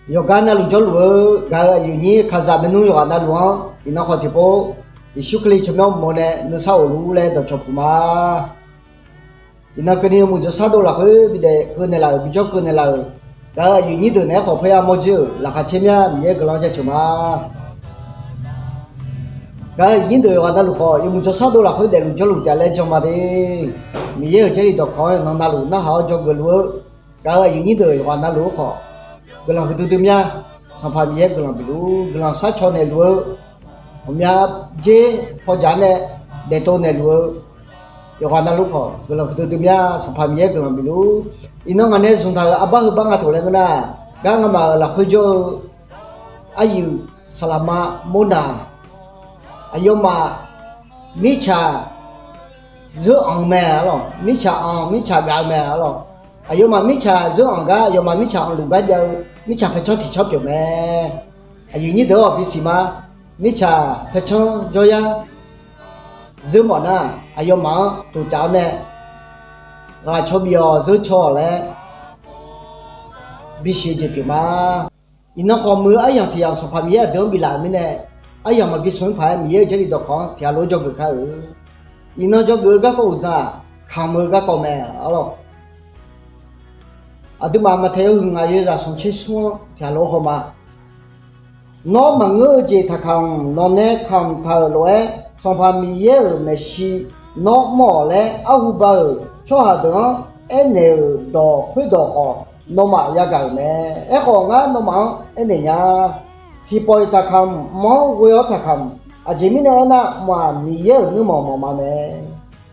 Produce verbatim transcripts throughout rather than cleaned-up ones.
Yawqgar navluf jawrluf-eu gaq-euq aqyuif nyir kaqzaq maernmr yawqghaq navluf-anr iqnan khawf tiqpov Yeqsur Kali tsawrmyanr uqmov nae nuisar of luf-ur laer dawqcawq puq ma. Iqnan keuvni yawmuiq jawrshar dov lafkhoer bidaef keuv naeqlaf-euq bijawr keuv naeqlaf-euq gaq-euq aqyuif nyir deuq naeq-aer khawf parya mawr dzoer-euq laqkhaq caer mya Miqyaer guiqlanq jaceuq ma. Gaq-euq aqyuif nyir deuq yawqghaq navluf khawf yawmuiq jawrshar dov lafkhoer daefluf jawrluf jav laer jan ma de. Miqyaer-euq Jarlif dawqkawq-anr iqnan navluf narhaq-awr dzawgeuf luf-eu gaq-euq aqyuif nyir deuq yawqghaq navluf-ur khawf, guiqlanq huiqdui dui mya. Sanqpaq Miqyaer guiqlanq bifluf-ur. Guiqlanq sharcaw naeqluf-eu ghawqmya jer pawdzaq-anr nae daeftov naeqluf-eu yawqghaq navluf khawf, guiqlanq huiqdui dui mya. Sanqpaq Miqyaer guiqlanq bifluf-ur. Iqnan ngaq nae zmqtaq-euq arbar heu bar nga tof laer ngeur nar, gar ngamaf-euq lafkhoer jawr-eu aryuif saqlaqma mawrnaq, aqyawfmaf mirtsaq zeur anq-eu mae arlawq. Mirtsaq anq mirtsaq gaq-eu mae arlawq. Aqyawfmaf mirtsaq zeur anq gar aqyawfmaf mirtsaq anqluf gar jav-eu mirtsaq paercanr tiqcanr pyeuf mae. Aqyuif nyir deuq-awq bisiq ma. Mirtsaq paercanr jawryar zeur mawf nar, aqyawfmaf-anr toqcaf-awr nae ghaq caw bif-awq zeur caw-awq laer bisiq-eu jeq pyeuf ma. Iqnan khawf muiq-eu aryamq tiq yamq Sanqpaq Miqyaer aqdui-anr biflaf-euq mirnae, aryamq maqbi smq-anr paq-aer Miqyaer-euq Jarlif dawqkawq-anr tiq ghaq lof-aer dzawgeuf kar-euq. Iqnan dzawgeuf-eu garkawv uqdzan-aq, kamq-eu garkawv mae arlawq. Aqduimaf Maqtaeq yawhuiq ngaq yawzaq smq tser smr-anr tiq ghaq lof-aer haw ma. Nawr maqngeur-eu jeq taqkamq. Nawq nae kamq taq-euq lof-aer Sanqpaq Miqyaer-euq maeqshi nawr mr-awq laer arhu ba-euq tsawrhaq deuq-anr aernaeq-euq dawq khoerdawq khawf, nawmaf yagaq-euq mae. Aerkhawf, ngar nawmaf-anr aernaeq nya. Tiqpawf-iq taqkamq, mq-anr ghoe-awr taqkamq. Aqjeq mirnae aernar, mq-aq Miqyaer-euq nuirmanq mawf ma mae.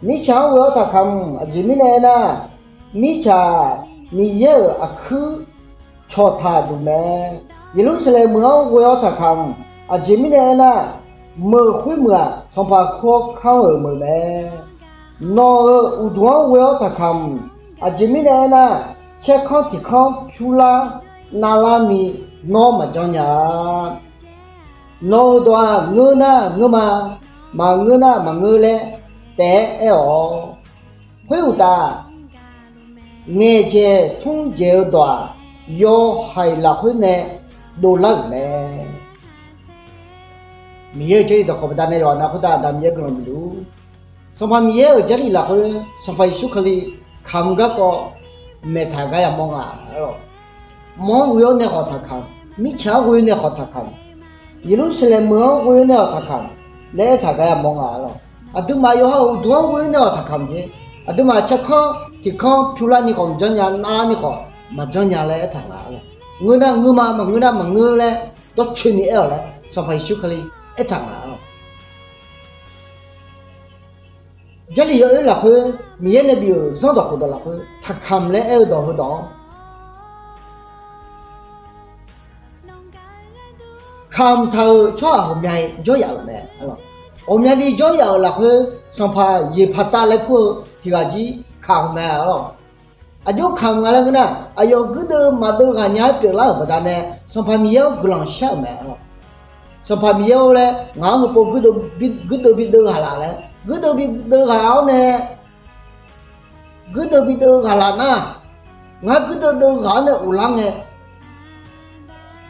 Mirtsaq-anr ghoe-awr taqkamq. Aqjeq mirnae aernar, mirtsaq-aq Miqyaer-euq aqkuir cawqtaq duq mae. Yeqlursaqlaeq meuq-anr ghoe-awr taqkamq. Aqjeq mirnae aernar, meuq khoermeuq-aq, Sanqpaq kur-awr kanr-euq meuq mae. Nawq-euq uqduq-anr ghoe-awr taqkamq. Aqjeq mirnae aernar, caerkanr tiq kanr pyurlar navlar ni nawr maqjanr nya-a. Nawq-euq dawq-aq, ngeur nar ngeur ma, maqngeur nar maqngeur laer taef-aer aer-awq. Khoeruqtaf, ngaeqdzaeq tmr dzaeq-eu dawq-aq, yawhaiq lafkhoer nae dovlar-euq mae. Miqyaer-euq Jarlif dawqkawq baqdanae yawqha-anr khoertav Aqda Miqyaer guiqlanq bifluf-ur. Sanqpaq Miqyaer-euq Jarlif lafkhoer Sanqpaq Yeqsur Kali kamq-eu garkawv maeqtaq gar yamawr nga arlawq. Mq-anr ghoe-awr nae khawf taqkamq, mirtsaq-anr ghoe nae khawf taqkamq, Yeqlursaqlaeq meuq-anr ghoe nae khawf taqkamq laer aertaq gar yamawr nga arlawq. Aqduimaf yawqha-euq uqduq-anr ghoe nae khawf taqkamq jeq, aqduimaf caerkanr tiq kanr pyurlar ni khawf maqjanr nya, navlar ni khawf maqjanr nya laer aertaq nga arlawq. Ngeur nar ngeur ma, maqngeur nar maqngeur laer dawrcoeni aer-awq laer Sanqpaq Yeqsur Kali aertaq nga arlawq. Jarlif yawoer lafkhoer Miqyaer nae bif-euq zanrdawq khofdawq lafkhoer taqkamq laer aer-eu dawq heudawq-anr kamq taq-euq tsawrhaq ghawqmya-iq jawryaf-euq mae. Ghawqmyani jawryaf-euq lafkhoer Sanqpaq Yeqpaqtav laer kur-eu tiq ghaq jir kamq mae arlawq. Aqjox kamq nga laer ngeur nar, aqyawf guirdeuv maqdeuv ghaq nya-aer pyeuflar-euq baqdanae Sanqpaq Miqyaer-anr guiqlanq shar-euq mae arlawq. Sanqpaq Miqyaer-or laer ngaq-anr heupov guirdeuv bideuv ghaq laf laer, guirdeuv bideuv ghaq-awr nae guirdeuv bideuv ghaq laf nar, ngar guirdeuv deuv ghaq-anr nae uvlar ngae,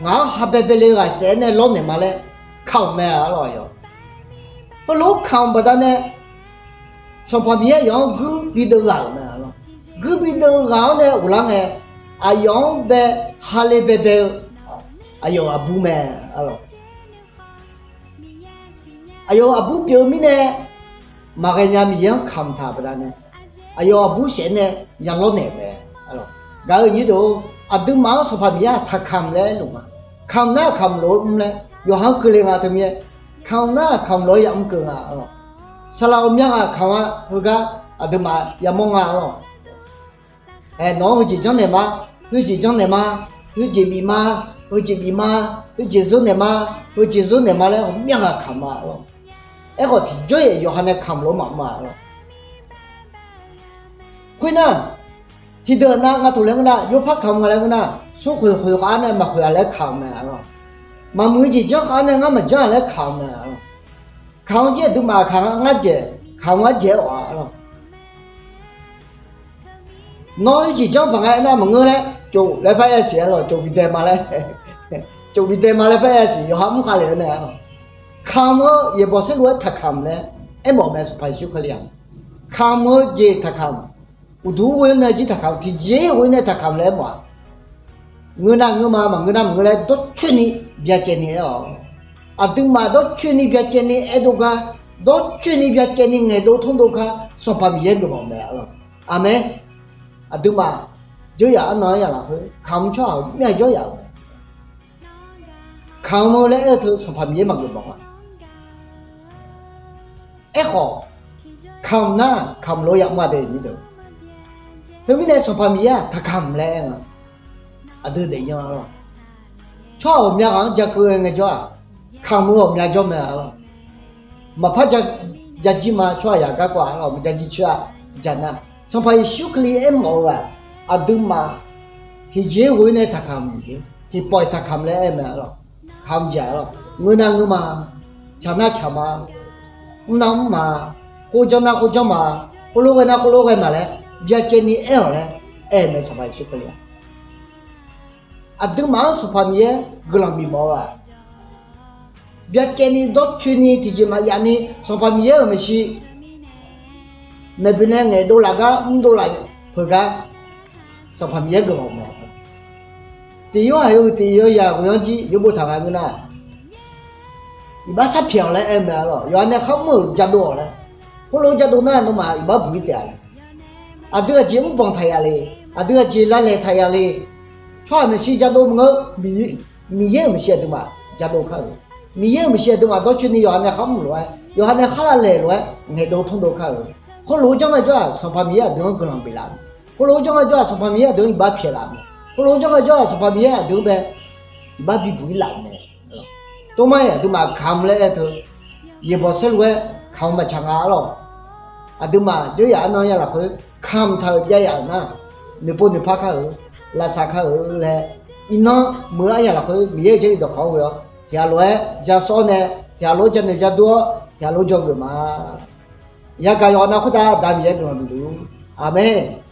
ngaq-anr ha baebae le ghaq saef-aer nae lawrnaeq ma laer kamq mae arlawq aqyawf. Heulof-aer kamq baqdanae Sanqpaq Miqyaer aqyawf-anr guir bideuv ghaq-euq mae arlawq. Guir bideuv ghaq-anr nae uvlar ngae, aqyawf-anr bae ha le baebae-eu aqyawf-euq aqbur mae arlawq. Aqyawf-euq aqbur pyeuf-eu mirnae maqghae nya Miqyaer-anr kamq taq baqdanae, aqyawf aqbur saef-aer nae ya lawrnaeq-euq mae. Gaq-euq nyir deuq-or, aqduimaf-anr Sanqpaq Miqyaer-aq taqkamq laer aerluf nga. Kamq nar kamq lof-aer mr laer yawqha-anr keuvle nga teumirnae, kamq nar kamq lof-aer yamr keuv nga arlawq. Saqlaq ghawqmya ghaq kamq-a heugar aqduimaf yamawr nga arlawq. Aer, nawq-anr heujeq janrnaeq ma, heujeq janrnaeq ma, heujeq bif ma, heujeq bif ma, heujeq zeur naeq ma, heujeq zeur naeq ma laer ghawqmya ghaq kamq ma arlawq. Aerkhawf tiqjawr-iq yawqha nae kamq lof-aer maqmr-a arlawq. Khoernar, tiqdeuq nav nga taq laer ngeur nar, yawpar kamq nga laer ngeur nar, smrkhoeq khoeq khaq-anr nae maqkhoeq-a laer kamq mae arlawq. Maqmuiq-eu jeq janr khaq-anr nae ngar maqjanr-a laer kamq mae arlawq. Kamq-eu jeq aqduimaf kamq-a ngar dzaeq, kamq-a ngar dzaeq-aer awq-a arlawq. Nawr heujeq janr baq nga aernar maqngeur laer cof laer par aer siq arlawq, cof bidae ma laer. Tsofbif dae ma laer paer-a siq yawqha mr khav lef-eu nae-a. Kamq-eu yaeqbawq saerlu-aer taqkamq laer aermawf mae, Sanqpaq Yeqsur Kali-aq. Kamq-eu jeq taqkamq, uqduq ghoe-anr nae jir taqkamq, tiqjeq ghoe-anr nae taqkamq laer aermawf-a. Ngeur nar ngeur ma, maqngeur nar maqngeur laer dawrcoeni byacaevni aer-awq. Aqduimaf dawrcoeni byacaevni aerdov gar, dawrcoeni byacaevni ngaeqdov tmrdov gar Sanqpaq Miqyaer geufmawf mae-a lawq. Aqmeq. Aqduimaf jawryaf arnan-anr ya lafkhoer kamq-eu tsawrhaq-euq myavjawr yaf-euq mae. Kamq-eu laer aer-eu teu Sanqpaq Miqyaer maqgeufmawf-a. Aerkhawf, kamq nar kamq lof yamr-a dae nyir deuq. Teumirnae Sanqpaq Miqyaer-aq taqkamq laer aer nga. Aqdui daefyan-a lawq. Tsawrhaq ghawqmya ghaq-anr ja keuv-aer ngaejawr-aq, kamq-eu ghawqmya jawr mae-a lawq. Maqpar ja, ja jir ma tsawrhaq yaq garkawv-a lawq, maqja jir coer-a. Jaq nar, Sanqpaq Yeqsur Kali aermawf-eu-aq, aqduimaf tiqjeq ghoe-anr nae taqkamq, tiqpawf-iq taqkamq laer aer mae-a lawq. Kamq jeq-a lawq. Ngeur nar ngeur ma, tsaq nar tsaq ma, mr nar mr ma, khoer janr nar khoer janr ma, khoerlof ghae nar khoerlof ghae ma laer byacaevni aer-awq laer aer-eu mae, Sanqpaq Yeqsur Kali-aq. Aqduimaf-anr Sanqpaq Miqyaer guiqlanq bifmawf-eu-aq, byacaevni dawrcoeni tiqjeq maqyaf ni Sanqpaq Miqyaer-euq maeqshi maeqboeq nae ngaeqdov laf gar mrdov laf peuq gar Sanqpaq Miqyaer geufmawf mae. Tiq yorhaq yawhuiq tiq yawzaq ghoeq-anr jir yawbof taq nga ngeur nar, iqbax sharpyaeq-awq laer aer mae-a lawq. Yawqha nae kharmr-euq jadov-awq laer. Khoerlof jadov nar nawmaf iqbax buq-ir taef-a laer. Aqdui aqjeq mrbanq taq ya le, aqdui aqjeq lavlaeq taq ya le. Tsawrhaq maeqshi jadov maqngeur, Miqyaer-euq maeqshi aqduimaf jadov kar-euq. Miqyaer-euq maeqshi aqduimaf dawrcoeni yawqha nae kharmr lof-aer, yawqha nae khar lavlaeq lof-aer ngaeqdov tmrdov kar-euq. Khoerlof janr ngaejawr-aq Sanqpaq Miqyaer aqdui-anr guiqlanq biflaf-eu mae. Khoerlof janr ngaejawr-aq Sanqpaq Miqyaer aqdui-anr iqbax pyaeqlaf-eu mae. Khoerlof janr ngaejawr-aq Sanqpaq Miqyaer aqdui-anr bae iqbax bibuq-ir laf-euq mae. Tormar-iq aqduimaf kamq laer aer teu, yaeqbawq saerlu-aer kamq maqtsaq nga-a lawq. Aqduimaf jawryaf arnan ya lafkhoer kamq taq-euq jav yaf-euq nar, noeqpov noeqpar kar-euq, lavsav kar-euq laer, iqnan meuq-eu arya lafkhoer Miqyaer-euq Jarlif dawqkawq-anr ghoe-awr tiqghaq lof-aer ja sawr nae, tiqghaq lof-aer ja noeq ja dur-awr, tiqghaq lof-aer dzawgeuf ma. Yagaq yawqha nav khoertav Aqda Miqyaer guiqlanq bifluf-ur. Aqmeq.